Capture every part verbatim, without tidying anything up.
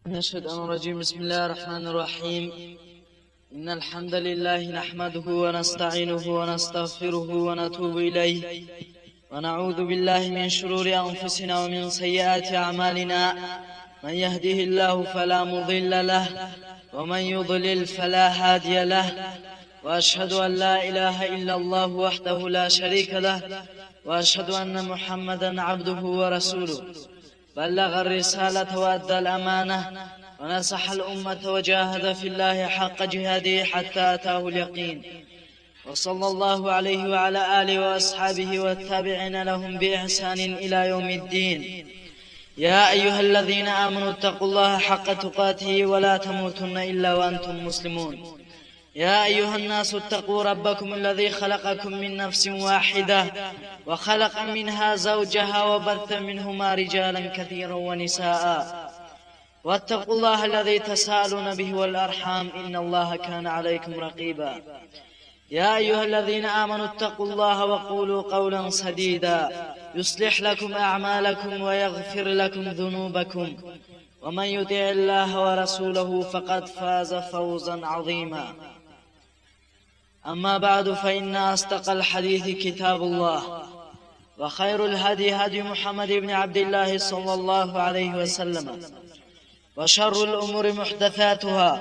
من الشيطان الرجيم. بسم الله الرحمن الرحيم. إن الحمد لله نحمده ونستعينه ونستغفره ونتوب إليه، ونعوذ بالله من شرور أنفسنا ومن سيئات أعمالنا. من يهده الله فلا مضل له، ومن يضلل فلا هادي له، وأشهد أن لا إله إلا الله وحده لا شريك له، وأشهد أن محمدا عبده ورسوله. بلغ الرسالة وأدى الأمانة ونصح الأمة وجاهد في الله حق جهاده حتى أتاه اليقين. وصلى الله عليه وعلى آله وأصحابه والتابعين لهم بإحسان إلى يوم الدين. يا أيها الذين آمنوا اتقوا الله حق تقاته ولا تموتن إلا وأنتم مسلمون. يا أيها الناس اتقوا ربكم الذي خلقكم من نفس واحدة وخلق منها زوجها وبث منهما رجالا كثيرا ونساء، واتقوا الله الذي تساءلون به والأرحام، إن الله كان عليكم رقيبا. يا أيها الذين آمنوا اتقوا الله وقولوا قولا سديدا يصلح لكم أعمالكم ويغفر لكم ذنوبكم، ومن يطع الله ورسوله فقد فاز فوزا عظيما. أما بعد، فإن أصدق الحديث كتاب الله، وخير الهدي هدي محمد بن عبد الله صلى الله عليه وسلم، وشر الأمور محدثاتها،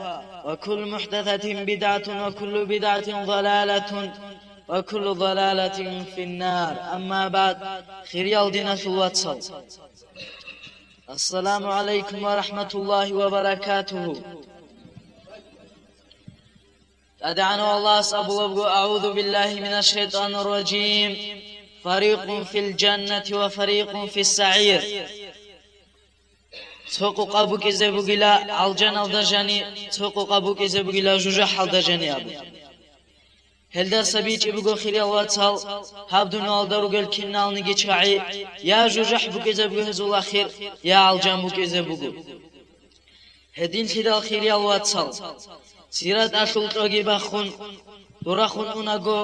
وكل محدثة بدعة، وكل بدعة ضلالة، وكل ضلالة في النار. أما بعد، хириял диналъул вацал. السلام عليكم ورحمة الله وبركاته. ТӀадегӀанав Аллагьас абулеб буго: أعوذ بالله من الشيطان الرجيم. فريق في الجنة وفريق في السعير. Цо къукъа букӀизе бугила алжаналда жани, цо къукъа букӀизе бугила жужахӀалда жани абун. Гьелдаса бичӀчӀи буго, хириял вацал, гьаб дуниялда ругел киналниги чагӀи я жужахӀ букӀизе буго гьезул ахир, я алжан букӀизе буго. Гьединлъидал, хириял вацал, сираталъул кьоги бахун, дурахун унаго,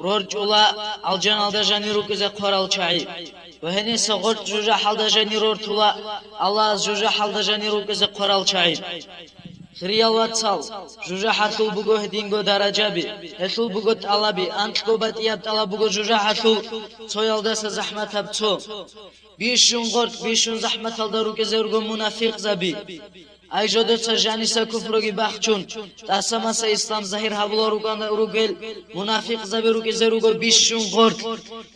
рорчӀула алжаналда жанир рукӀизе хъварал чагӀи, ва гьениса гъоркь жужахӀалда жанир рортула, Аллагьас жужахӀалда жанир рукӀизе хъварал чагӀи. Хириял вацал, жужахӀалъул буго гьединго даражаби, гьелъул буго тӀалаби, анкьго батӀияб тӀалаб буго жужахӀалъул, цоялдаса захӀматаб цо. Бищун гъоркь, бищун захӀматалда рукӀизе руго мунафикъзаби. Ай жодоца жаниса куфруги бахчун, тӀаса-маса ислам загьир гьабула рукӀана-, ругел мунафикъзаби рукӀизе руго бищун гъоркь,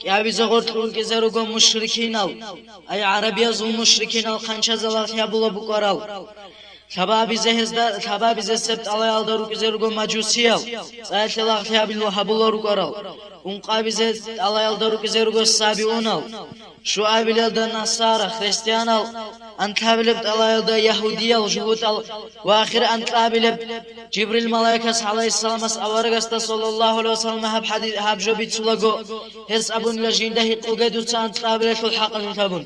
кӀиабизе гъоркь рукӀизе руго мушрикинал. Ай гӀарабиязул мушрикинал хъанчазалахъ гьабула букӀарал. Лъабабизе гьезда, лъабабизе себ тӀалаялда рукӀизе руго мажусиял, цӀаялъе лагълъи гьабил-, гьабула рукӀарал. Ункъабизе тӀалаялда рукӀизе руго сабиунал. Щуабилелда насара, христианал, анкьабилеб тӀалаялда ягьудиял, жугьутӀал ва ахир анкьабилеб Жибрил малаикас гӀалайгьиссаламас аварагасда саллаллагьу гӀалайгьи вассалам гьаб хӀади-, гьаб жо бицулаго, гьес абунила жинда гьикъуге дуца анкьабилелъул хӀакъалъулъ абун.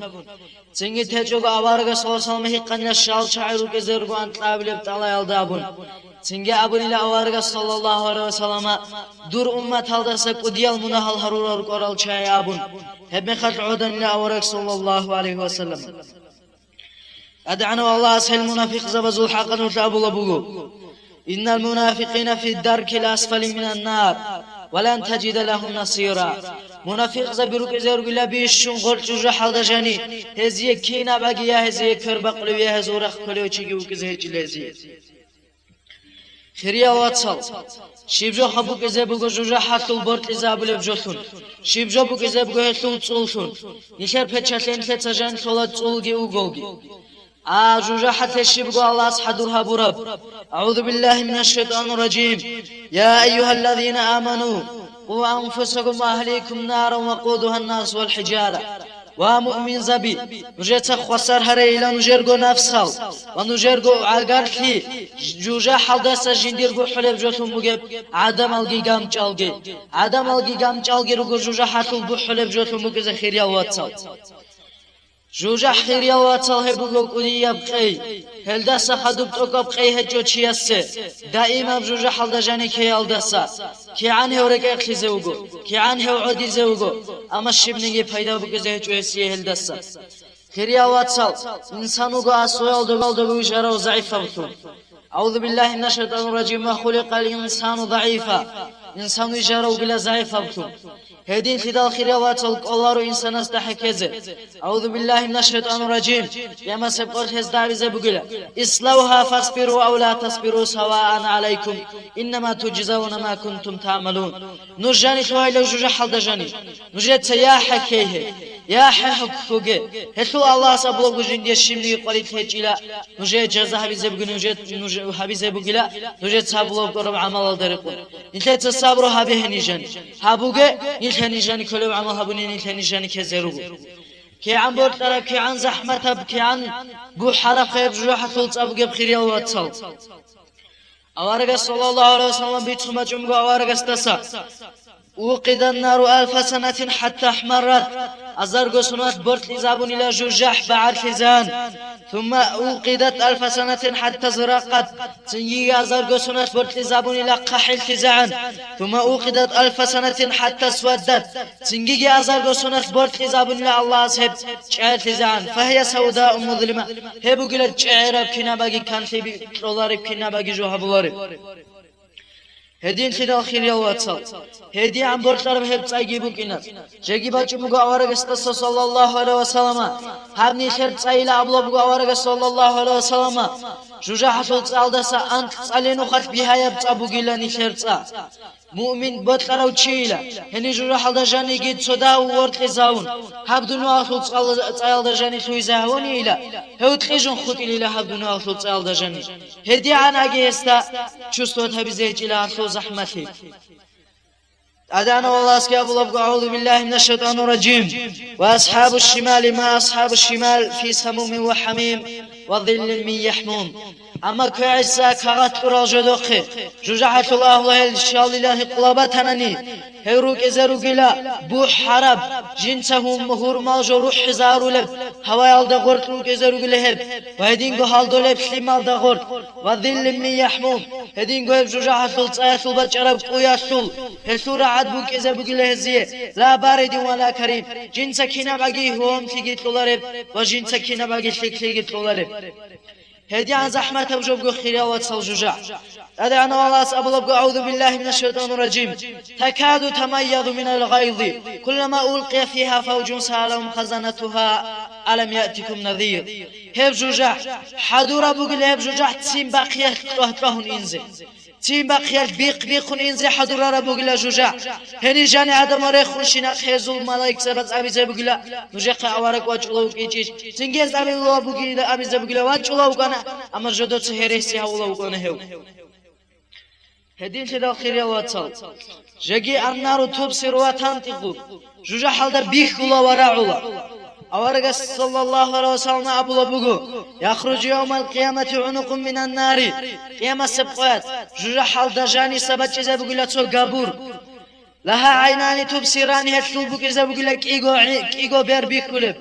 Цинги течӀого аварагас саллаллагьу гӀалайгьи вассалам гьикъанила щал чагӀи рукӀизе руго анкьабилеб тӀалаялда абун. Цинги абунила аварагас саллаллагьу гӀалайгьи вассалама, дур умматалдаса кӀудиял мунагьал гьарурал рукӀарал чагӀи абун. Гьебмехалъ гӀоданила авараг саллаллагьу гӀалайгьи вассалам. ТӀадегӀанав Аллагьас гьел мунафикъзабазул хӀакъалъулъ абулаб буго: إن المنافقين في الدرك الأسفل من النار ولن تجد لهم نصيرا. Мунафикъзаби рукӀизе ругила бищун гъоркь жужахӀалда жани, гьезие кинабаги я гьезие квербакъулев, я гьезул рахъ кколев чиги вукӀизе гьечӀила гьезие. Хириял вацал, щиб жоха букӀизе буго жужахӀалъул боркьизабулеб жолъун, щиб жо букӀизе буго гьелъул цӀуллъун, нилъер печалъе нилъеца жанлъола цӀулги уголги. А жужахӀалъе щиб буго Аллагьас хӀадур гьабураб? أعوذ بالله من الشيطان الرجيم. يا أيها الذين آمنوا قوا أنفسكم وأهليكم نارا وقودها الناس والحجارة. Ва муъминзаби, нужеца хвасар гьарейила нужерго нафсал ва нужерго гӀагарлъи жужахӀалдаса жиндир бухӀулеб жолъун бугеб гӀадамалги гамчӀалги. ГӀадамалги гамчӀалги руго жужахӀалъул бухӀулеб жолъун букӀизе, хириял вацал. ЖужахӀ, хириял вацал, гьеб буго кӀудияб къей. Гьелдаса хадуб тӀокӀаб къей гьечӀо чиясе, даимаб жужахӀалда жаникеялдаса. КигӀан гьев рекӀекълъизе вуго, кигӀан гьев гӀодизе вуго, амма щибниги пайда букӀизе гьечӀо гьесие гьелдаса. Хириял вацал, инсан вуго асуялда вижарав загӀипаблъун. أعوذ بالله من الشيطان الرجيم. وخلق الإنسان ضعيفا. Инсан вижарав вугила загӀипаблъун. Гьединлъидал, хириял вацал, кӀоларо инсанасда хӀехьезе. أعوذ بالله من الشيطان الرجيم. Къиямасеб къоялъ гьезда абизе бугила: اصلوها فاصبروا أو لا تصبروا سواء عليكم إنما تجزون ما كنتم تعملون. Нуж жанилъ вайилав жужахӀалда жанив. Нужеца я хӀехьейгье, я хӀехьуге. Гьелъул Аллагьас абулебго жиндие щибниги къварилъи гьечӀила, нужее жаза гьабизе бугин, нуж-, нуж-, гьабизе бугила, нужеца гьабулеб гӀамалалда рекъон. Нилъеца сабру гьабе гьенижан. Гьабуге, нилъ гьенижани кколеб гӀамал гьабуни, нилъ гьенижани ккезе руго. КигӀан бокьараб, кигӀан захӀматаб, кигӀан бухӀараб гьеб жужахӀалъул цӀа бугеб, хириял вацал. Аварагас, саллаллагьу гӀалайгьи ва саллам, бицун бачӀунго аварагасдаса: أوقد النار ألف سنة حتى احمرت. Азарго соналъ боркьизабунила жужахӀ багӀарлъизегӀан. ثم أوقدت ألف سنة حتى ازرقت. Цинги азарго соналъ боркьизабунила хъахӀиллъизегӀан. ثم أوقدت ألف سنة حتى اسودت. Цинги азарго соналъ боркьизабунила Аллагьас гьеб чӀегӀерлъизегӀан. فهي سوداء مظلمة. Гьеб бугила чӀегӀераб, кинабаги канлъи кьолареб, кинабаги жо гьабулареб. Гьединлъидал, хириял вацал, гьедигӀан боркьараб гьеб цӀайги букӀина. Жеги бачӀун буго аварагасдаса, саллаллагьу гӀалайгьи ва саллама, гьаб нилъер цӀайила абулеб буго аварагас, саллаллагьу гӀалайгьи ва саллама, жужахӀалъул цӀаялдаса анкь цӀалинухъалъ бигьаяб цӀа бугила нилъер цӀа. Муъмин бокьарав чийила, гьенив жужахӀалда жаниги цо дагь воркьизавун, гьаб дуниялалъул цӀал-, цӀаялда жани лъугьизе гьавунийила, гьев кьижун хутӀилила гьаб дуниялалъул цӀаялда жани. ГьедигӀан аги гьесда чувствовать гьабизе гьечӀила гьалъул захӀмалъи. ТӀадегӀанав Аллагьасги абулебго: أعوذ بالله من الشيطان الرجيم. وأصحاب الشمال ما أصحاب الشمال في سموم وحميم وظل من يحموم. Амма квегӀиса кагъат кьурал жодохъе, жужахӀалъул агьлу гьел щалила гьикъула батанани, гьев рукӀизе ругила бухӀараб, жинца гьум-, гьурмал жо рухӀизарулеб, гьаваялда гъоркь рукӀизе ругила гьеб, ва гьединго гьалдолеб лъималда гъоркь, ва зиллин мин яхӀмум, гьединго гьеб жужахӀалъул цӀаялъул бачӀараб кӀуялъул, гьелъул рагӀад букӀизе бугила гьезие, ла баридин ва ла карим, жинца кинабаги гьуамлъиги кьолареб ва жинца кинабаги лъикӀлъиги кьолареб. ГьедигӀан захӀматаб жобго хириял вацал жужахӀ. ТӀадегӀанав Аллагьас абулебго: أعوذ بالله من الشيطان الرجيم. تكاد تميز من الغيظ كلما ألقي فيها فوج سألهم خزنتها ألم يأتكم نذير. Гьеб жужахӀ, хӀадураб бугила гьеб жужахӀ ццин бахъиялъ кьвагь-кьвагьун инзе. Ццин бахъиялъ бихъ-бихъун инзе хӀадурараб бугила жужахӀ. Гьенир жани гӀадамал рехун щинахъ гьезул малаикзабаз абизе бугила: нужехъе авараг вачӀула вукӀинчӀищ? Цинги гьез абизе бугила, абизе бугила: вачӀула вукӀана, амма жодоца гьереси гьавула вукӀана гьев. Гьединлъидал хириял вацал, жеги аннару тубсиру ва тантӀикъу, жужахӀалда бихьула ва рагӀула. Аварагас, саллаллагьу гӀалайгьи ва саллам, абулеб буго: يخرج يوم القيامة عنق من النار. Къиямасеб къоялъ жужахӀалда жаниса бачӀизе бугила цо габур. لها عينان تبصران, гьелъул букӀизе бугила кӀиго гӀи-, кӀиго бер бихьулеб.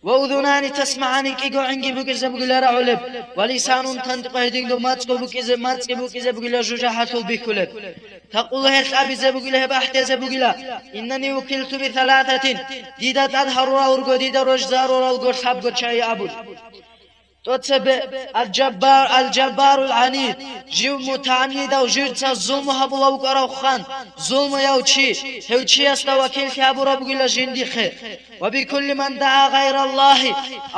وأذنان تسمعان, кӀиго гӀинги букӀизе бугила рагӀулеб. ولسان تنطق, гьединго мацӀго букӀизе, мацӀги букӀизе бугила жужахӀалъул бихьулеб. تقول, гьелъ абизе бугила, гьеб ахӀдезе бугила: إنني وكلت بثلاثة, дида тӀад гьарурал руго, дида рожзаруралго лъабго чагӀи абун. ТӀоцебе الجبار, الجبار العنيد, жив мутагӀаннидав, живца зулму гьабулев вукӀарав хан, зулмуяв чи, гьев чиясда вакиллъи гьабураб бугила жиндихъе. وبكل من دعا غير الله,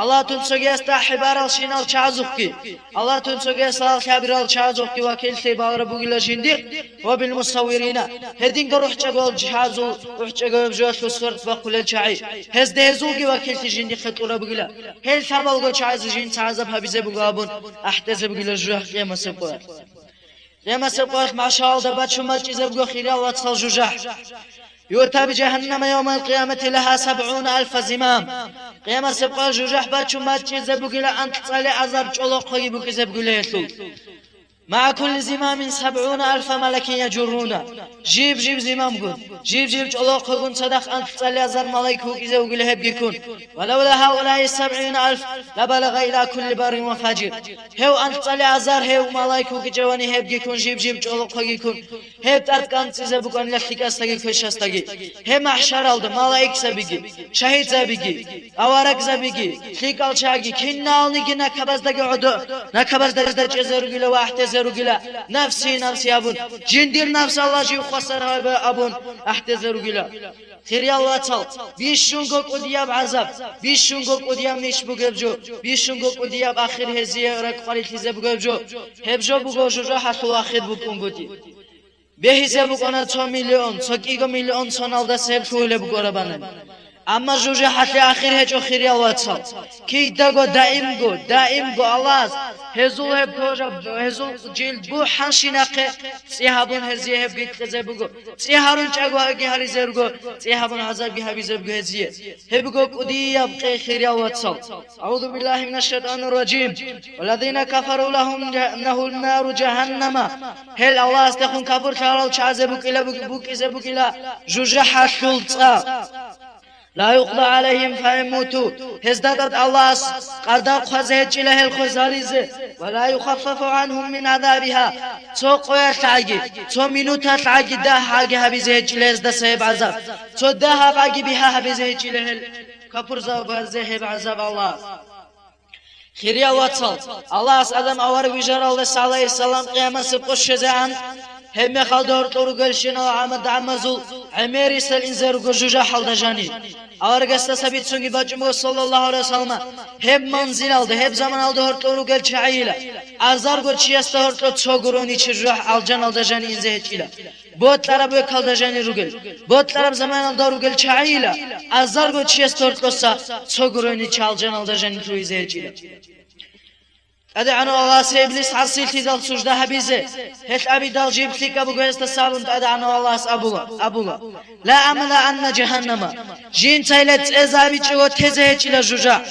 Аллагьтун цогиясда хӀибаралщинал чагӀазухъги, Аллагьтун цогиясда лъабирал чагӀазухъги вакиллъи балараб бугила жиндихъ. وبالمصورين, гьединго рухӀчӀагоял чагӀазул, рухӀчӀагояб жоялъул сверд бахъулел чагӀи, гьезда гьезулги вакиллъи жиндихъе кьураб бугила. Гьел лъабалго чагӀазе жинца гӀазаб гьабизе буго абун, ахӀдезе бугила жужахӀ къиямасеб къоялъ. Къиямасеб къоялъ машгьаралда бачун бачӀизе буго хириял вацал жужахӀ. يؤتى بجهنم يوم القيامة لها سبعون ألف زمام. Къиямасеб къоялъ жужахӀ бачун бачӀизе бугила анкьцӀали азар чӀолохъаги букӀизе бугила гьелъул. مع كل زمام سبعون ألف ملك يجرون. Жиб-жиб зимамгун, жиб-жиб чӀолохъагун цадахъ анлъ цӀали азар малаик вукӀизе вугила гьебги ккун. ولولا هؤلاء السبعون ألف لبلغ إلى كل بر وفاجر. Гьев анлъ цӀали азар гьев малаик вукӀичӀевани гьебги ккун, жиб-жиб чӀолохъаги ккун. Гьеб тӀад кӀанцӀизе букӀанила лъикӀасдаги квешасдаги. Гьеб махӀшаралда малаикзабиги, шагьидзабиги, аварагзабиги, лъикӀал чагӀи, киналниги накабаздаги гӀодо, накабазда чӀезе ругила ва ахӀдезе ругила, нафси, нафси абун, жиндир нафс Аллагь жив хвасар гьабе абун ахӀдезе ругила. Хириял вацал, бищунго кӀудияб гӀазаб, бищунго кӀудияб нич бугеб жо, бищунго кӀудияб ахир гьезие ракӀ къварилъизе бугеб жо, гьеб жо буго жужахӀалъул ахир букӀунгутӀи. Бегьизе букӀана цо миллион, цо кӀиго миллион соналдаса гьеб лъугьулеб букӀарабани. Амма жужахӀалъе ахир гьечӀо, хириял вацал. Кидаго даимго, даимго Аллагьас гьезул гьеб кожа, гьезул жилд бухӀанщинахъе цӀи гьабун гьезие гьеб гьикъизе буго. ЦӀи гьарун чӀаго гьаги гьаризе руго, цӀи гьабун гӀазабги гьабизе буго гьезие. Гьеб буго кӀудияб къей, хириял вацал. أعوذ بالله من الشيطان الرجيم. والذين كفروا لهم ج-، لهم نار جهنم. Гьел Аллагьасдехун капурлъарал чагӀазе букӀила-, букӀизе бугила жужахӀалъул цӀа. لا يقضى عليهم فيموتوا. Гьезда тӀад Аллагьас къадар хъвазе гьечӀила гьел хвезаризе. ولا يخفف عنهم من عذابها. Цо къоялъгӀаги, цо минуталъгӀаги дагь гьаги гьабизе гьечӀила гьездаса гьеб гӀазаб. Цо дагь гьабгӀаги бигьа гьабизе гьечӀила гьел капурзабазе гьеб гӀазаб Аллагьас. Хириял вацал, Аллагьас Адам авараг вижаралдаса гӀалайгьиссалам къиямасеб къо щвезегӀан, гьеб мехалда гьоркьор ругелщинал гӀамад-, гӀамазул гӀемерисел инзе руго жужахӀалда жанив. Аварагасдаса бицунги бачӀун буго, саллаллагьу гӀалайгьи вассаллама, гьеб манзилалда, гьеб заманалда гьоркьор ругел чагӀийила, азарго чиясда гьоркьор цо гурони чи жужахӀ алжаналда жани инзе гьечӀила. Бокьараб векалда жанир ругел, бокьараб заманалда ругел чагӀийила, азарго чияс гьоркьоса цо гурони чи алжаналда жанир лъугьизе гьечӀила. ТӀадегӀанав Аллагьас гьей иблис гӀасилъидал сужда гьабизе, гьелъ абидал жиб лъикӀаб буго гьесда сабун ТӀадегӀанав Аллагьас абула, абула: «Ла амлаанна жагьаннама». Жинцайила цӀезабичӀого тезе гьечӀила жужахӀ.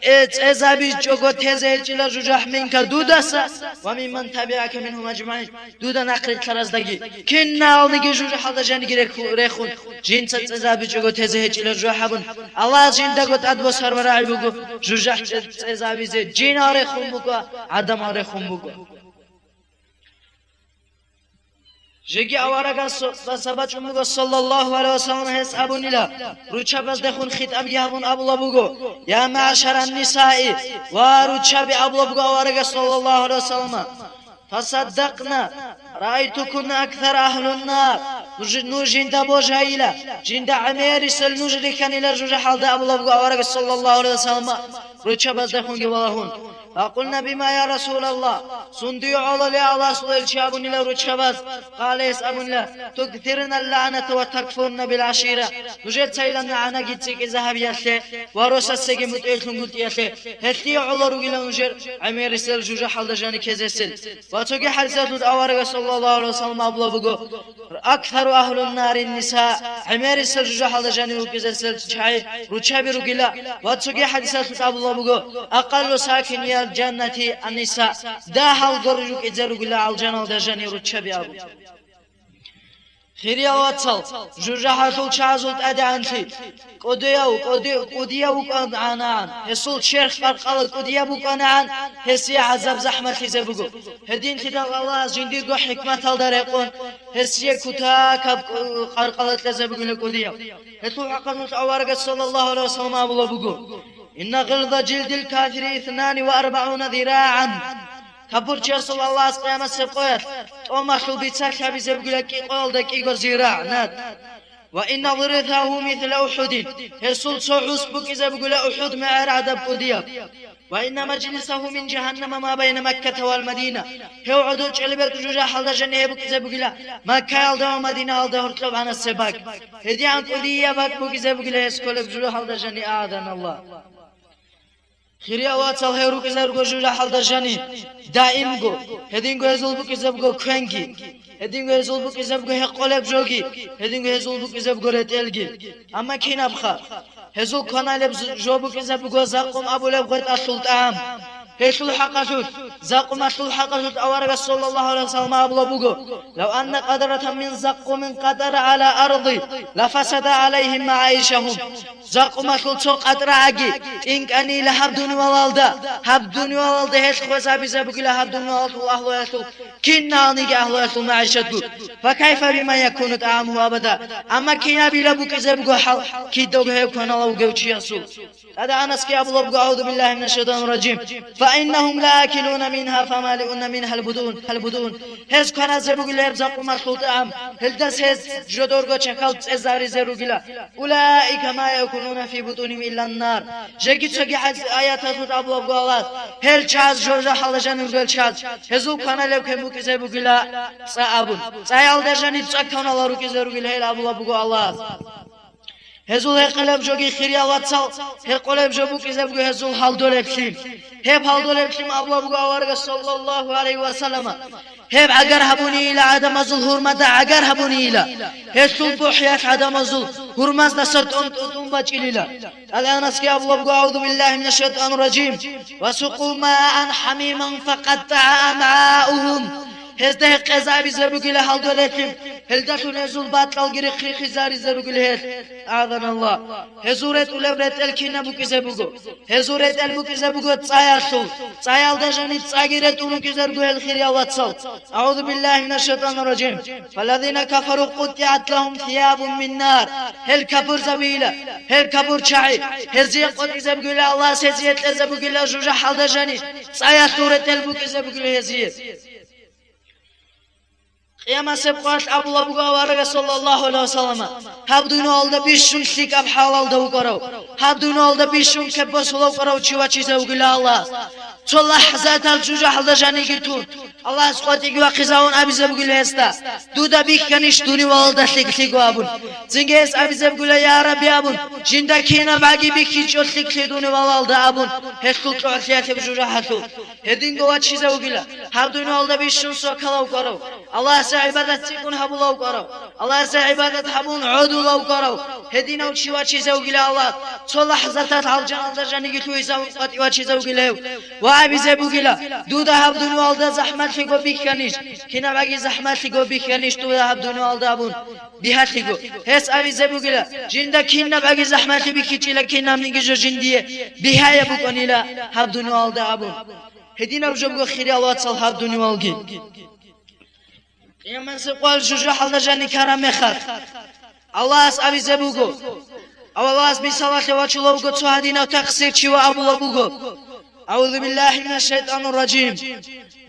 ТӀе-, цӀезабичӀого тезе гьечӀила жужахӀ минка дудаса ва мимман табигӀака мингьум ажмагӀин. Дуда нахърилълъараздаги, киналниги жужахӀалда жаниги реху-, рехун, жинца цӀезабичӀого тезе гьечӀила жужахӀ абун, Аллагьас жиндаго тӀадбосараб рагӀи буго, жужахӀ цӀе-, цӀезабизе жинал рехун буго, гӀадамал рехун буго. Жеги аварагас-, даса бачӀун буго, саллаллагьу гӀалайгьи вассаллам, гьес абунила, руччабаздехун хитӀабги гьабун абула буго: «Я маъшаран нисаи», ва руччаби абула буго аварагас, саллаллагьу гӀалайгьи вассаллама: «Тасаддакъна, раайтукунна аксара агьлуннар». Нуж-, нуж жинда божайила, жинда гӀемерисел нуж рихьанила жужахӀалда абула буго аварагас, саллаллагьу гӀалайгьи вассаллама, руччабаздехунги валагьун. «Факъулна: бима, я Расулаллагь?» Сундуе гӀоло, ле Аллагьасул элчи, абунила руччабаз. Къала, гьес абунила: «Туксирна аллагӀната ва такфурна билгӀашира». Нужецайилан нагӀанаги цӀикӀкӀизе гьабиялъе ва росасеги мутӀигӀлъунгутӀиялъе, гьелъие гӀоло ругила нужер гӀемерисел жужахӀалда жани кезесел. Ва цоги хӀадисалъулъ аварагас, саллаллагьу гӀалайгьи вассаллам, абула буго: «Аксару агьлуннари нниса», гӀемерисел жужахӀалда жанив вукӀизесел чагӀи руччаби ругила. Ва цоги хӀадисалъулъ абула буго: «Акъаллу сакиниял жаннати анниса», дагьал гори рукӀизе ругила алжаналда жанив руччаби абу. Хириял вацал, жужахӀалъул чагӀазул тӀадегӀанлъи кӀудияв, кӀуди-, кӀудияв вукӀанагӀан, гьесул черх къаркъала кӀудияб букӀанагӀан, гьесие гӀазаб-захӀмалъизе буго. Гьединлъидал Аллагьас жиндирго хӀикматалда рекъон, гьесие кутакаб къаркъала кьезе бугила кӀудияв. Гьелъул хӀакъалъулъ аварагас, саллаллагьу гӀалайгьи вассаллам, абула буго: «Инна гъилза жилдил кафири иснани ва арбагӀуна зирагӀан». Капурчиясул Аллагьас къиямасеб къоялъ тӀомалъул бицалъ гьабизе бугила кӀикъоялда кӀиго зирагӀ, над. «Ва инна дирасагьу мисла УхӀудин», гьесул цо гӀус букӀизе бугила УхӀуд мегӀер гӀадаб кӀудияб. «Ва инна мажлисагьу мин жагьаннама ма байна Макката вал Мадина», гьев гӀодов чӀолеб бакӀ жужахӀалда жани гьеб букӀизе бугила Маккаялда ва Мадинаялда гьоркьоб гӀанасеб бакӀ. ГьедигӀан кӀудияб бакӀ букӀизе бугила гьес кколеб жужахӀалда жани, агӀазаниллагь. Хириял вацал, гьев рукӀизарго жужахӀалда жани даимго, гьединго гьезул букӀизе буго квенги, гьединго гьезул букӀизе буго гьекъолеб жоги, гьединго гьезул букӀизе буго ретӀелги. Амма кинабха? Гьезул кваналеб з-, жо букӀизе буго закъум абулеб гъветӀалъул тӀагӀам. Гьелъул хӀакъалъулъ, закъумалъул хӀакъалъулъ аварагас саллаллагьу гӀалайгьи вассаллам абулеб буго: «Лав анна къатратан мин закъумин къатӀарат гӀала арди, лафасада гӀалайгьим магӀишагьум». Закъумалъул цо къатӀрагӀаги тӀинкӀанила гьаб дунивалалда, гьаб дунивалалда гьелъ хвезабизе бугила гьаб дунивалалъул агьлуялъул, киналниги агьлуялъул магӀишатгун. Факайфа биман якуну тӀагӀамугьу абада? Амма кинабила букӀизе буго хӀал кидаго гьев кваналев вугев чиясул? ТӀадегӀанасги абулеб буго: «Аузу биллагьи минаш шайтанир ражим. Фа иннагьум лаакилуна мингьа фамалиуна мингьал будун, гьал будун». Гьез кваназе бугила гьеб закъумалъул тӀагӀам, гьелдас гьез жодорго чахьал цӀезаризе ругила. «Улаика ма якулуна фи бутунигьим иллан нар». Жеги цоги гьаз-, аяталъулъ абулеб буго Аллагьас: «Гьел чаз, жужахӀалда жанир ругел чаз, гьезул кваналеб квен букӀизе бугила цӀа», – абун. ЦӀаялда жаниб цӀа кваналел рукӀизе ругила гьел абулеб буго Аллагьас. Гьезул гьекъолеб жоги, хириял вацал, гьекъолеб жо букӀизе буго гьезул гьалдолеб лъим. Гьеб гьалдолеб лъим абулеб буго аварагас саллаллагьу гӀалайгьи вассаллама: «Гьеб гӀагар гьабунийила гӀадамазул гьурмада гӀагар гьабунийила. Гьелъул бухӀиялъ гӀадамазул гьурмаздаса тӀун-, тӀун-, тӀун бачӀилила». ТӀадегӀанасги абулеб буго: «Аузу биллагьи минаш шайтанир ражим. Ва сукъу маан хӀамиман факъаттагӀа амгӀаугьум». Гьезда гьекъезабизе бугила гьалдолеб лъим, гьелдалъун гьезул бакьалги рихъ-рихъизаризе ругила гьел. АгӀазаналлагь. Гьезул ретӀулеб ретӀел кинаб букӀизе буго? Гьезул ретӀел букӀизе буго цӀаялъул. ЦӀаялда жаниб цӀаги ретӀун рукӀизе руго гьел, хириял вацал. Аузу биллагьи минаш шайтанир ражим. Фаллазина кафару къуттигӀат лагьум сиябун мин нар. Гьел капурзабийила, гьел капурчагӀи, гьезие къотӀизе бугила Аллагьас, гьезие кьезе бугила жужахӀалда жаниб цӀаялъул ретӀел букӀизе бугила гьезие. Къиямасеб къоялъ абулеб буго аварагас саллаллагьу гӀалайгьи вассаллама: «Гьаб дуниялалда бищун лъикӀаб хӀалалда вукӀарав, гьаб дуниялалда бищун кеп босулев вукӀарав чи вачизе вугила Аллагьас. Цо лахӀзатал жужахӀалда жаниги тун, Аллагьас къватӀиги вахъизавун абизе бугила гьесда: „Дуда бихьанищ дуниялалда лъикӀлъиго?“ – абун. Цинги гьес абизе бугила: „Я Рабби, – абун, – жинда кинаб гӀаги бихьичӀо лъикӀлъи дуниялалда“, – абун, гьелъул чӀухӀлъиялъеб жужахӀалъул. Гьединго вачизе вугила гьаб дуниялалда бищун сокалав вукӀарав, Аллагьасе гӀибадат цӀикӀкӀун гьабулев вукӀарав, Аллагьасе гӀибадат гьабун гӀодулев вукӀарав, гьединав чи вачизе вугила Аллагьас, цо лахӀзаталъ алжаналда жаниги лъугьизавун къватӀи вачизе вугила гьев, ва абизе бугила: „Дуда гьаб дуниялалда захӀмалъиго бихьанищ, кинаб гӀаги захӀмалъиго бихьанищ дуда гьаб дуниялалда?“ – абун, бихьалъиго. Гьес абизе бугила: „Жинда кинаб гӀаги захӀмалъи бихьичӀила, кинабниги жо жиндие бихьаяб букӀанила гьаб дуниялалда“, – абун. Гьединаб жо буго, хириял вацал, гьаб дуниялги. Къиямасеб къоялъ жужахӀалда жаниб ккараб мехалъ, Аллагьас абизе буго, Аллагьас мисалалъе вачулев вуго цо гьадинав такъсирчи ва абулеб буго: „АгӀузу биллагьи минаш шайтанир ражим.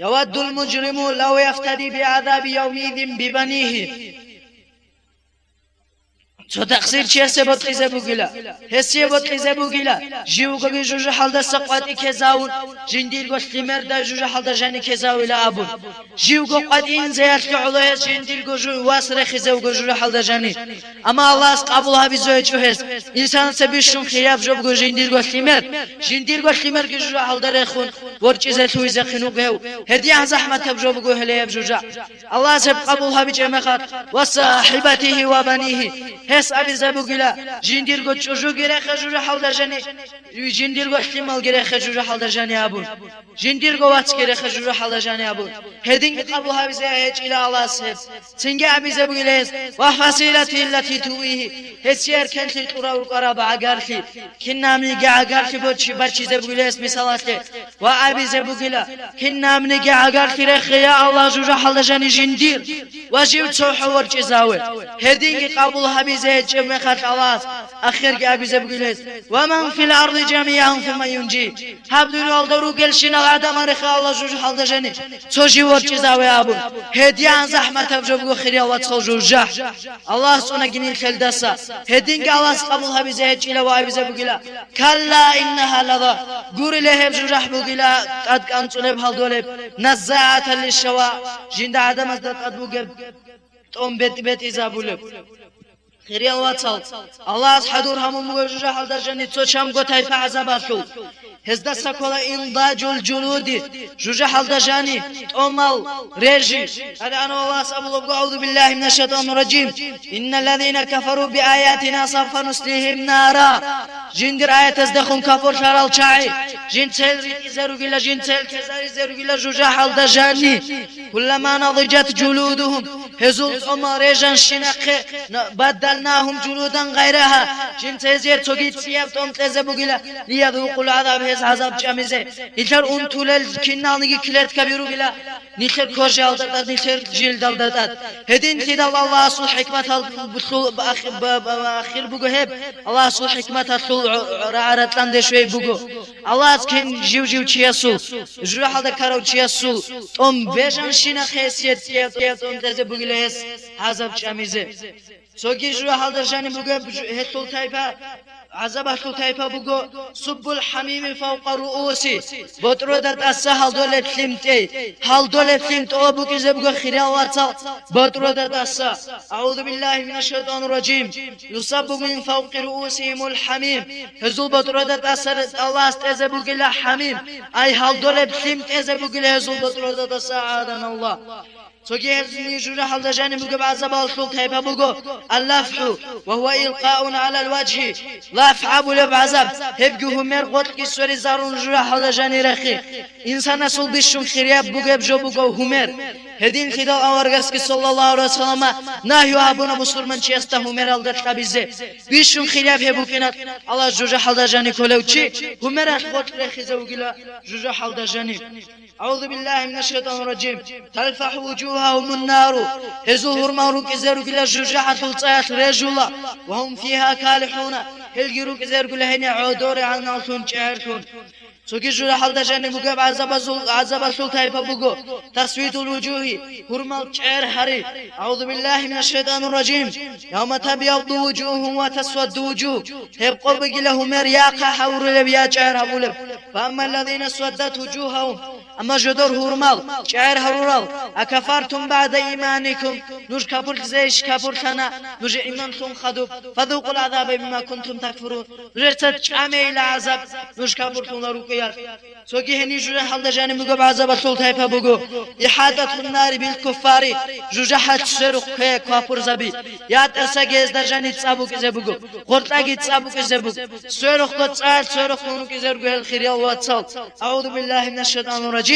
Яваддул мужриму лав яфтади бигӀазаби явмиизин бибанигьи“. Цо такъсирчиясе бокьизе бугила, гьесие бокьизе бугила, живгоги жужахӀалдаса къватӀи ккезавун, жиндирго лъимерда жужахӀалда жаниб ккезавила абун. Живго къватӀинзе ялъе гӀоло гьес жиндирго жу-, вас рехизе вуго жужахӀалда жаниб. Амма Аллагьас къабул гьабизе гьечӀо гьес. Инсанасе бищун хирияб жо буго жиндирго лъимер, жиндирго лъимерги жужахӀалда рехун, ворчӀизе лъугьизехъин вуго гьев. ГьедигӀан захӀматаб жо буго гьеле гьеб жужахӀ. Аллагьас гьеб къабул гьабичӀеб мехалъ, «ва сахибатигьи ва банигьи», гьес абизе бугила, жиндирго чӀужуги рехе жужахӀалда жаниб, жиндирго лъималги рехе жужахӀалда жаниб абун, жиндирго вацги рехе жужахӀалда жаниб абун. Гьединги къабул гьабизе гьечӀила Аллагьас гьеб. Цинги абизе бугила гьес: «Ва фасилатигьи ллати туъвигьи», гьесие эркенлъи кьурав рукӀараб гӀагарлъи, кинабниги гӀагарлъи борчи-, бачизе бугила гьес мисалалъе. Ва абизе бугила: «Кинабниги гӀагарлъи рехе, я Аллагь, жужахӀалда жаниб жиндир, ва жив цохӀо ворчӀизаве». Гьединги къабул гьабизе гьечӀеб мехалъ Аллагьас ахирги абизе бугила гьес: «Ва ман фил арди жамигӀан сумма юнжи». Гьаб дуниялда ругелщинал гӀадамал рехе, Аллагь, жужахӀалда жаниб цо жив ворчӀизаве абун. ГьедигӀан захӀматаб жо буго, хириял вацал, жужахӀ. Аллагьас цӀунаги нилъ гьелдаса. Гьединги Аллагьас къабул гьабизе гьечӀила ва абизе бугила: «Калла иннагьа лаза». Гурила, гьеб жужахӀ бугила тӀад кӀанцӀулеб, гьалдолеб, наззагӀатан лишшава, жинда гӀадамазда тӀад бугеб тӀом бетӀи-бетӀизабулеб. Хириял вацал, Аллагьас хӀадур гьабун буго жужахӀалда жаниб цо чамго тайпа гӀазабалъул. Гьездаса ккола индаджул джулуди, жужахӀалда жани тӀомал режи. ТӀадегӀанав Аллагьас абулебго: «АгӀузу биллагьи минаш шайтӀанир ражим. Инналлазина кафару биаятина савфа нуслигьим нара». Жиндир аятаздехун капурлъарал чагӀи, жинцел ритӀизе ругила, жинцел кезаризе ругила жужахӀалда жани. Куллама надиджат джулудугьум, гьезул тӀомал режанщинахъе, на-, баддалнагьум джулудан гъайрагьа, жинца гьезие цоги цӀияб тӀом кьезе бугила, лиязукъул гӀазаб, гьез гӀазаб чӀамизе. Нилъер унтулел киналниги клеткаби ругила, нилъер кожаялда тӀад, нилъер жилдалда тӀад. Гьединлъидал Аллагьасул хӀикматал лъул-, бахи-, ба-, ба-, ахир буго гьеб, Аллагьасул хӀикматалъул гӀо-, гӀо-, рагӀаратлъан дешвей буго. Аллагьас кин жив-жив чиясул, жужахӀалда ккарав чиясул тӀом бежанщинахъе гьесие цӀияб тӀом кьезе бугила гьес гӀазаб чӀамизе. Цоги жужахӀалда жаниб бугеб жу-, гьелъул тайпа, гӀазабалъул тайпа буго: «Суббул хӀамима фавкъа руруси», ботӀрода тӀаса гьалдолеб лъим тӀей, гьалдолеб лъим тӀолеб букӀизе буго, хириял вацал, ботӀрода тӀаса. АгӀузу биллагьи минаш шайтӀанир ражим. «Юсаббу мин фавкъи рурусигьимул хӀамим». Гьезул ботӀрода тӀаса Аллагьас тӀезе бугила хӀамим. Ай, гьалдолеб лъим тӀезе бугила гьезул ботӀрода тӀаса, гӀаданаллагь. Цоги гьезул жужахӀалда жаниб бугеб гӀазабалъул тайпа буго: «Аллафху, ва гьува илкъаун гӀалал важгьи». Лаф абулеб гӀазаб, гьебги гьумер гъоркьги сверизарун жужахӀалда жанирехи. Инсанасул бищун хирияб бугеб жо буго гьумер. Гьединлъидал аварагасги, саллаллагьу гӀалайгьи ва саллама, нагью гьабуна бусурманчиясда гьумералда кьабизе. Бищун хирияб гьеб букӀина, Аллагьас жужахӀалда жани кколев чи гьумералъ гъоркь рехизе вугила жужахӀалда жани. АгӀузу биллагьи минаш шайтӀанир ражим. «Талфаху вужугьагьумун нару». Гьезул гьурмал рукӀизе ругила жужахӀалъул цӀаялъ режула. «Ва гьум фигьа калихӀуна». Гьелги рукӀизе ругила гьенир гӀодорегӀаналлъун, чӀегӀерлъун. Цоги жужахӀалда жаниб бугеб гӀазабазул, гӀазабалъул тайпа буго: «Тасвидул вужугьи», гьурмал чӀегӀер гьари. АгӀузу биллагьи минаш шайтӀанир ражим. «Явма табйадду вужугьун ва тасвадду вужугь». Гьеб къо бугила гьумер яхъа гьавурулеб, я чӀегӀер гьавулеб. «Фа аммаллазина сваддат вужугьагьум». Амма жодор гьурмал чӀегӀер гьарурал: «Акафартум багӀда иманикум», нуж капурлъизейищ капурлъана, нуж иманлъун хадуб? «Фазукъул гӀазаба бима кунтум такфурун», нужеца чӀамейила гӀазаб, нуж капурлъула рукӀиялъ. Цоги гьенир жужахӀалда жаниб бугеб гӀазабалъул тайпа буго: «ИхӀатӀатун нари бил куффари», жужахӀалъ сверухъ кве квапурзаби, я тӀасаги гьезда жани цӀа букӀизе буго, гъоркьаги цӀа букӀизе буго, сверухъго цӀа, сверухъ рукӀизе руго гьел хириял вацал. АгӀузу биллагьи минаш шайтӀанир ражим.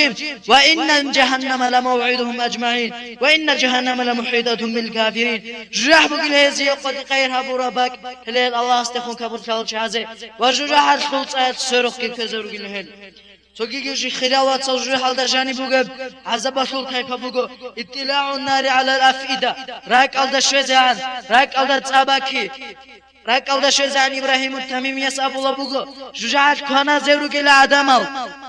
«Ва инна жагьаннама ламавгӀидугьум ажмагӀин, ва инна жагьаннама ламухӀитӀатун бил кафирин». ЖужахӀ бугила гьезие къотӀи-къайир гьабураб бакӀ, гьеле гьел Аллагьасдехун капурлъарал чагӀазе, ва жужахӀалъул цӀаялъ сверухъги ккезе ругила гьел. Цогиги жи-, хириял вацал, жужахӀалда жаниб бугеб гӀазабалъул тайпа буго: «ИттилагӀун нари гӀалал афида», ракӀалда щвезегӀан, ракӀалда цӀа бакки. РакӀалда щвезегӀан. Ибрагьиму Тамимияс абулаб буго: «ЖужахӀалъ кваназе ругила гӀадамал,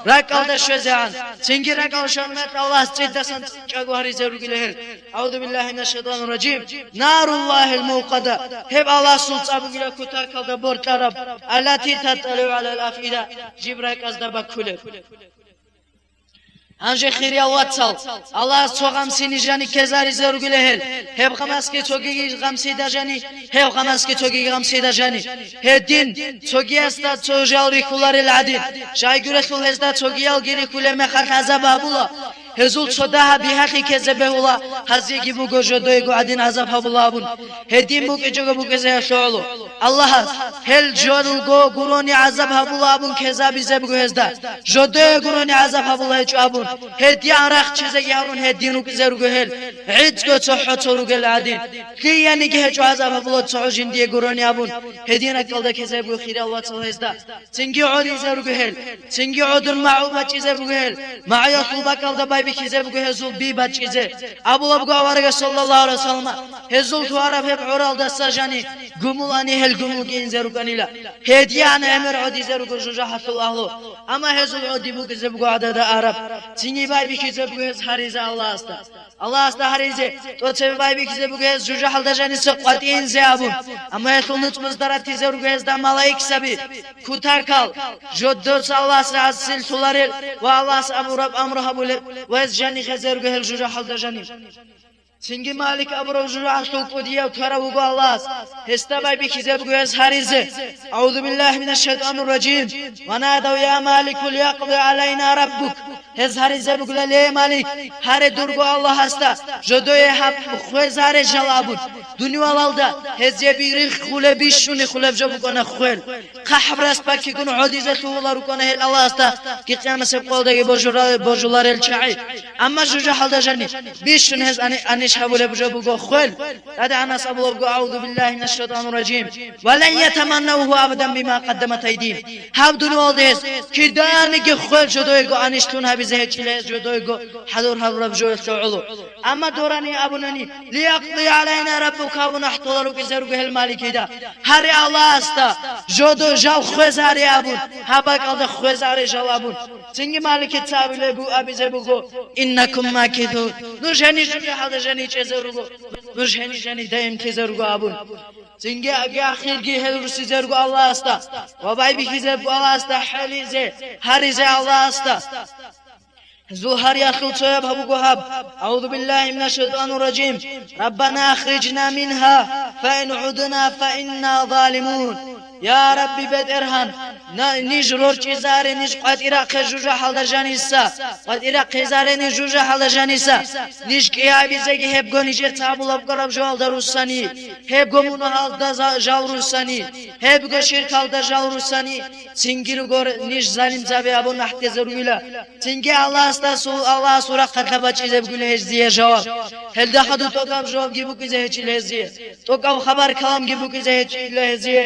ракӀалда щвезегӀан, цинги ракӀалда щван мекъ Аллагьас цӀидасан чӀаго гьаризе ругила гьел». АгӀузу биллагьи минаш шайтӀанир ражим. «Наруллагьил мукъада», гьеб Аллагьасул цӀа бугила кутакалда боркьараб, «аллати татталигӀу гӀалал афида», жиб ракӀазда баккулеб. Гьанже, хириял вацал, Аллагьас цо гъамсини жани ккезаризе ругила гьел, гьеб гъамасги цогиги гъамсида жани, гьеб гъамасги цогиги гъамсида жани. Гьедин, цогиясда цо жал рихьуларел гӀадин, щайгурелъул гьезда цогиялги рихьулеб мехалъ гӀазаб гьабула. Гьезул цо дагьаб бигьалъи ккезе бегьула, гьазиеги буго жодоего гӀадин гӀазаб гьабула абун. Гьедин букӀичӀого букӀизе гьелъ гӀоло. Аллагьас, гьел жо руго гурони гӀазаб гьабула абун ккезабизе буго гьезда. Жодое гурони гӀазаб гьабула гьечӀо абун, гьедин рахчизеги гьарун гьедин рукӀизе руго гьел, гӀицӀго цохӀо цо ругел гӀадин. Лъиениги гьечӀо гӀазаб гьабула цохӀо жиндие гурони абун, гьедин ракӀалда ккезе буго, хириял вацал, гьезда. Цинги гӀодизе руго гьел, цинги гӀодор магӀу бачӀизе буго гьел, магӀуялъул бакӀалда байбихьизе буго гьезул би бачӀизе. Абулабго аварагас, саллаллагьу гӀалайгьи ва саллама, гьезул лъугьараб гьеб гӀоралдаса жани гумулани гьел гумулги инзе рукӀанила. Гьедин гӀемер гӀодизе руго жужахӀалъул агьлу. Амма гьезул гӀоди букӀизе буго гӀадада араб. Цинги байбихьизе буго гьез гьаризе Аллагьасда. Аллагьасда гьаризе, тӀоцебе байбихьизе буго гьез жужахӀалда жаниса къватӀинзе абун. Амма гьелъул нуцӀбузда ратизе руго гьезда малаикзаби, кутакал, жодоца Аллагьас гӀасилъуларел ва Аллагьас абураб амру гьабулел, ва гьез жани хезе руго гьел жужахӀалда жани. Цинги Малик абурав жужахӀалъул кӀудияв ккарав вуго Аллагьас, гьесда байбихьизе буго гьес гьаризе. أعوذ بالله من الشيطان الرجيم. ونادوا يا مالك ليقض علينا ربك. Гьез гьаризе бугила: «Ле, Малик, гьаре дурго Аллагьасда, жодое гьаб хвезаре жал», – абун. Дунивалалда гьезие бириххулеб, бищунихулеб жо букӀана хвел. ХъахӀаб рас баккигун гӀодизе лъугьула рукӀана гьел Аллагьасда, къиямасеб къоялдаги божура-, божуларел чагӀи. Амма жужахӀалда жани бищун гьез ани-, аниш гьабулеб жо буго хвел. ТӀадегӀанас абулебго: أعوذ بالله من الشيطان الرجيم. ولن يتمنوه أبدا بما قدمت أيديهم. Гьаб дунивалда гьез киданиги хвел жодоего аниш лъун гьабизе гьечӀила, жодоего хӀадур гьабураб жоялъул гӀоло. Амма дорани абунани: «ليقض علينا ربك», абун ахӀдола рукӀизе руго гьел Маликида. Гьаре Аллагьасда жодо жал хвезаре абун, гьаб бакӀалда хвезаре жал абун. Цинги Маликица абулеб-, абизе буго: إنكم ماكثون. Нуж гьенир жужахӀалда жаничӀезе руго, нуж гьенир жани даимлъизе руго абун. Цинги аги ахирги гьел русизе руго Аллагьасда ва байбихьизе буго Аллагьасда, хӀелизе, гьаризе Аллагьасда. Гьезул гьариялъул цояб гьаб буго гьаб: أعوذ بالله من الشيطان الرجيم. ربنا أخرجنا منها فإن عدنا فإنا ظالمون. Я Рабби БетӀергьан, на-, ниж рорчӀизаре, ниж къватӀирахъе жужахӀалда жаниса, къватӀирахъизаре ниж жужахӀалда жаниса, ниж кӀиабизеги гьебго нижер цабулаб гъараб жоялда руссани, гьебго мунагьалда за-, жал руссани, гьебго ширкалда жал руссани, цинги руго ниж залимзаби абун ахӀдезе ругила. Цинги Аллагьасда су-, Аллагьасул рахъалъа бачӀизе бугила гьезие жаваб. Гьелда хадуб тӀокӀаб жавабги букӀизе гьечӀила гьезие. ТӀокӀаб хабар-каламги букӀизе гьечӀила гьезие.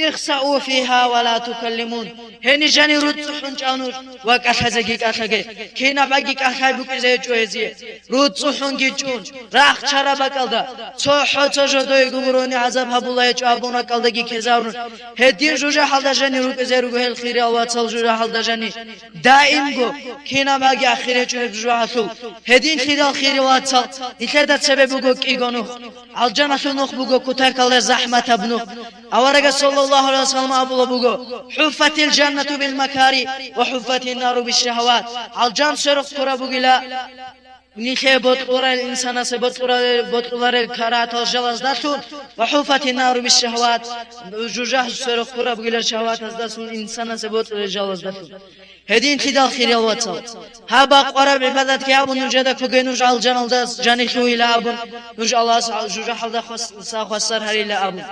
اخسئوا فيها ولا تكلمون. Гьенир жани руцӀцӀухӀун чӀа нуж ва кӀалъазеги кӀалъаге. Кинаб баги кӀалъай букӀизе гьечӀо гьезие. РуцӀцӀухӀунги чӀун, рахчараб бакӀалда, цохӀо цо жодое гурони гӀазаб гьабула гьечӀо абун ракӀалдаги ккезарун. Гьедин жужахӀалда жани рукӀизе руго гьел хириял вацал жужахӀалда жани. Даимго, кинаб баги ахир гьечӀо гьеб жужахӀалъул. Гьедин хириял хириял вацал, нилъеда цебе буго кӀиго нух. Алжаналъул нух буго кутакалда захӀматаб нух. Аварагас саллаллагьу гӀалайгьи ва саллам абулеб буго: حفت الجنة بالمكاره وحفت النار بالشهوات. Алжан сверухъ ккураб бугила нилъее бокьуларел, инсанасе бокьуларел, бокьуларел карагьатал жалаздалъун, وحفت النار بالشهوات, жужахӀ сверухъ ккураб бугила шагьватаздалъун, инсанасе бокьуларел жалаздалъун. Гьединлъидал, хириял вацал, гьаб бакъвараб гӀибадатги абун нужеда ккоге, нуж алжаналда жанилъугьила абун, нуж Аллагьас жужахӀалда хвас-, са хвасар гьарила абун.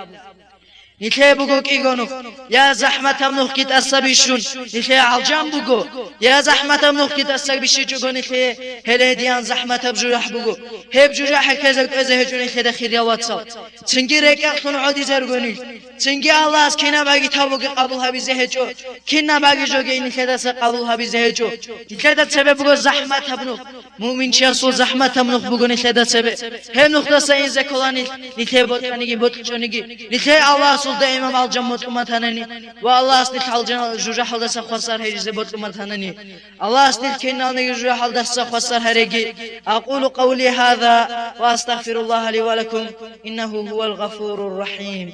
Нилъее буго кӀиго нух, я захӀматаб нухги тӀаса бищун, нилъее алжан буго, я захӀматаб нухги тӀаса бищичӀого нилъее, гьеле гьедиян захӀматаб жужахӀ буго. Гьеб жужахӀе ккезе кӀвезе гьечӀо нилъеда, хириял вацал. Цинги рекӀекълъун гӀодизе руго нилъ. Цинги Аллагьас кинаб баги тавбуги къабул гьабизе гьечӀо, кинаб баги жоги нилъедаса къабул гьабизе гьечӀо. Нилъеда цебе буго захӀматаб нух. Муъминчиясул захӀматаб нух буго нилъеда цебе. Гьеб нухдаса инзе ккола нилъ, нилъее бокьаниги бокьчӀониги. Нилъее Аллагьасул даимаб алжан бокьун батанани ва Аллагьас нилъ алжан жужахӀалдаса хвасар гьаризе бокьун батанани. Аллагьас нилъ киналниги жужахӀалдаса хвасар гьареги. أقول قولي هذا وأستغفر الله لي ولكم إنه هو الغفور الرحيم.